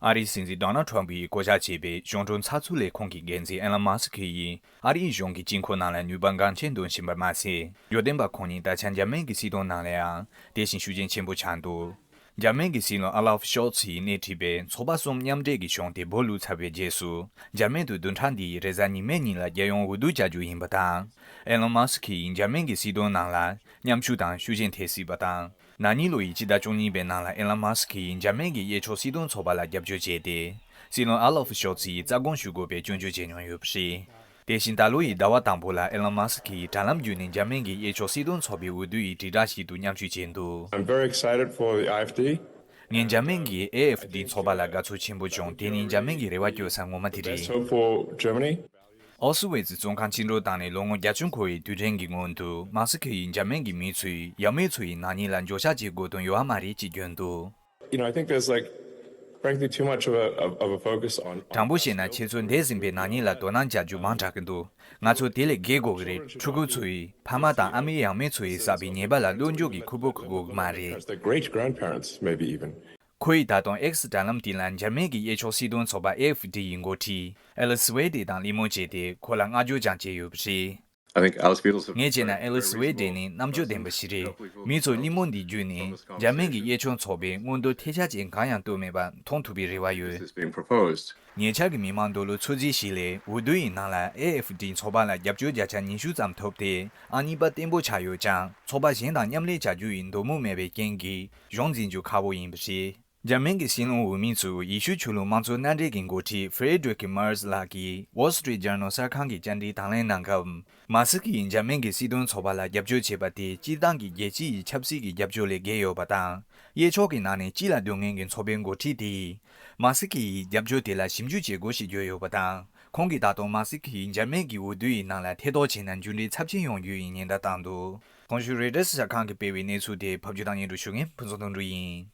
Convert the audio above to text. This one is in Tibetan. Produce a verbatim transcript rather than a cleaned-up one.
ཨ་རིའི་སྲིད་འཛིན་ཌོ་ནལ་ཊམ་གྱིས་བསྐོ་བཞག་བྱས་པའི་གཞུང་གྲོན་ཚགས་ཚུད་ལས་ཁུངས་ཀྱི་འགན་འཛིན་ཨེ་ལོན་མཱ་སི་ཁི་ཡིས་ཨ་རིའི་གཞུང་གི་དཀྱིལ་འཁོར་ནང་ལ་ནུས་པ་འགངས་ཆེན་འདོན་བཞིན་པ་མ་ཟད། འབྱོར་ལྡན་པ་ཁོང་ཉིད་ད་ཆ་འཇར་མན་གྱི་སྲིད་དོན་ནང་ལ་ཡང་དེ་བཞིན་ཤུགས་རྐྱེན་ཆེན་པོ་ཆགས་འདུག་འཇར་མན་གྱི་སྲིད་བློན་ཨ་ལོ་ཕ་ཤོལ་ཚི་ཡིས་སྣེ་ཁྲིད་པའི་ཚོགས་པ་གསུམ་མཉམ་འབྲེལ་གྱི་གཞུང་དེ་སྦོ་ལུས་ཚར་བའི་རྗེས་སུ། འཇར་མན་དུ་བདུན་ཕྲག་འདིའི་རེས་གཟའ་ཉི་མའི་ཉིན་ལ་རྒྱལ་ཡོངས་འོས་བསྡུ་བྱ་རྒྱུ་ཡིན་པ་དང་། ཨེ་ལོན་མཱ་སི་ཁི་ཡིས་འཇར་མན་གྱི་སྲིད་དོན་ནང་ལ་མཉམ་ཞུགས་དང་ཤུགས་རྐྱེན་ཐེབས་སྲིད་པ་དང་། ན་ནིང་ལོ་ཡི་སྤྱི་ཟླ་བཅུ་གཉིས་པའི་ནང་ལ་ཨེ་ལོན་མཱ་སི་ཁི་ཡིས་འཇར་མན་གྱི་གཡས་ཕྱོགས་སྲིད་དོན་ཚོགས་པ་ལ་རྒྱབ་སྐྱོར་བྱས་ཏེ། སྲིད་བློན་ཨ་ལོ་ཕ་ཤོལ་ཚི་ཡིས་རྩ་དགོངས་ཞུ་དགོས་པའི་སྐྱོན་བརྗོད་བྱས་མྱོང་ཡོད་པ་རེད། དེ་བཞིན་ད་ལོ་ཡི་ཟླ་བ་དང་པོ་ལ་ཨེ་ལོན་མཱ་སི་ཁི་ཡིས་དྲ་ལམ་བརྒྱུད་ནས་འཇར་མན་གྱི་གཡས་ཕྱོགས་སྲིད་དོན་ཚོགས་པའི་འོས་བསྡུ་ཡི་དྲིལ་བསྒྲགས་ཤིག་ཏུ་མཉམ་ཞུགས་བྱས་འདུག I'm very excited for the I F D. ངས་འཇར་མན་གྱི་ཨེ་ཨེཕ་ཌི་ཚོགས་པ་ལ་དགའ་ཚོར་ཆེན་པོ་བྱུང་། དེ་ནི་འཇར་མན་གྱི་རེ་བ་བཅོལ་ས་ངོ་མ་དེ་རེད། Let's hope for Germany. ཨོ་སི་ཝེ་ཙི་བཙོན་ཁང་བཅིངས་འགྲོལ་བཏང་ནས་ལོ་ངོ་བརྒྱད་ཅུ་འཁོར་བའི་དུས་དྲན་གྱི་སྔོན་དུ། མཱ་སི་ཁི་ཡིས་འཇར་མན་གྱི་མི་ཚོས་ཡབ་མེས་ཚོ་ཡི་ནག་ཉེས་ལ་འགྱོད་བཤགས་བྱེད་དགོས་དོན་ཡོད་པ་མ་རེད་ཅེས་བརྗོད་འདུག You know, I think there's, like, frankly, too much of a, of, of a focus on, on དྲང་པོ་བཤད་ན། ཁྱེད་ཚོས་འདས་ཟིན་པའི་ནག་ཉེས་ལ་དོ་སྣང་བྱ་རྒྱུ་མང་དྲགས་ཀྱི་འདུག་ང་ཚོ་དེ་ལས་བརྒལ་དགོས་ཀྱི་རེད། ཕྲུ་གུ་ཚོ་ཡི་ཕ་མ་དང་ཨ་མའི་ཡང་མེས་ཚོ་ཡིས་བསགས་པའི་ཉེས་པ་ལ་བློ་འགྱོད་ཀྱི་ཁུར་པོ་འཁུར་དགོས་ཀྱི་མ་རེད། Their great grandparents, maybe even. ཁོ་ཡིས་ད་དུང་ཨེག་སི་དྲ་ལམ་དེ་ལ་འཇར་མན་གྱི་གཡས་ཕྱོགས་སྲིད་དོན་ཚོགས་པ་ཨེ་ཨེཕ་ཌི་ཡི་འགོ་ཁྲིད་ཨེ་ལི་སི་ཝེ་ཏེ་དང་གླེང་མོལ་བྱས་ཏེ། ཁོ་ལ་བསྔགས་བརྗོད་ཀྱང་བྱས་ཡོད་པ་རེད། I think Alice Beadle's a ངས་བྱས་ན་ཨེ་ལི་སི་ཝེ་ཏེ་ནི་རྣམ་དཔྱོད་ལྡན་པ་ཞིག་རེད། མི་ཚོ་གླེང་མོལ་འདི་བརྒྱུད་ནས་འཇར་མན་གྱི་གཡས་ཕྱོགས་ཚོགས་པའི་མངོན་འདོད་ཐལ་ཆ་ཅན་གང་ཡང་བཏོན་མེད་པ་མཐོང་ཐུབ་པའི་རེ་བ་ཡོད། This is being proposed. ཉེ་ཆར་གྱི་མི་མང་འདོད་བློ་ཚོད་རྩིས་ཤིག་ལས། འོས་བསྡུ་ཡི་ནང་ལ་ཨེ་ཨེཕ་ཌི་ཚོགས་པ་ལ་རྒྱབ་སྐྱོར་བརྒྱ་ཆ་ཉི་ཤུ་ཙམ་ཐོབ་སྟེ། ཨང་གཉིས་པ་བརྟན་པོ་ཆགས་ཡོད་ཀྱང་། ཚོགས་པ་གཞན་དང་མཉམ་ལས་བྱ་རྒྱུ་ཡི་འདོད་མོས་མེད་པའི་རྐྱེན་གྱིས། གཞུང་འཛིན་རྒྱུ་ཁག་པོ་ཡིན་པ་རེད། འཇར་མན་གྱི་སྲིད་བློན་འོས་མི་ཚོས་ཡེ་ཤུ་ཆོས་ལུགས་དམངས་གཙོ་མནའ་འབྲེལ་གྱི་འགོ་ཁྲིད་Friedrich Merz ལགས་ཀྱིས་Wall Street Journal གསར་ཁང་གི་བཅར་འདྲིའི་དང་ལེན་གནང་སྐབས། མཱ་སི་ཁི་ཡིས་འཇར་མན་གྱི་སྲིད་དོན་ཚོགས་པ་ལ་རྒྱབ་སྐྱོར་བྱས་པ་དེ་སྤྱིར་བཏང་གི་རྒྱལ་སྤྱི་ཡི་ཆབ་སྲིད་ཀྱི་རྒྱབ་སྐྱོར་ལས་བརྒལ་ཡོད་པ་དང་། གཡས་ཕྱོགས་ཀྱི་ནང་ནས་སྤྱི་ལ་སྡོད་མཁན་གྱི་ཚོགས་པའི་འགོ་ཁྲིད་དེས། མཱ་སི་ཁི་ཡི་རྒྱབ་སྐྱོར་དེ་ལ་ཞིབ་འཇུག་བྱེད་དགོས་ཞེས་བརྗོད་ཡོད་པ་དང་། ཁོང་གིས་ད་དུང་མཱ་སི་ཁི་ཡིས་འཇར་མན་གྱི་འོས་བསྡུ་ཡི་ནང་ལ་ཐེ་གཏོགས་བྱས་ན་འགྱུར་འགྲོས་ཚབས་ཆེན་ཡོང་རྒྱུ་ཡི་ཉེན་བརྡ་བཏང་འདུག་གོང་ཞུས་རོའི་ཊར་གསར་ཁང་གིས་སྤེལ་བའི་གནས་ཚུལ་དེ་ཕབ་སྒྱུར་དང་སྙན་སྒྲོན་ཞུ་མཁན་ཕུན་ཚོགས་དོན་གྲུབ་ཡིན།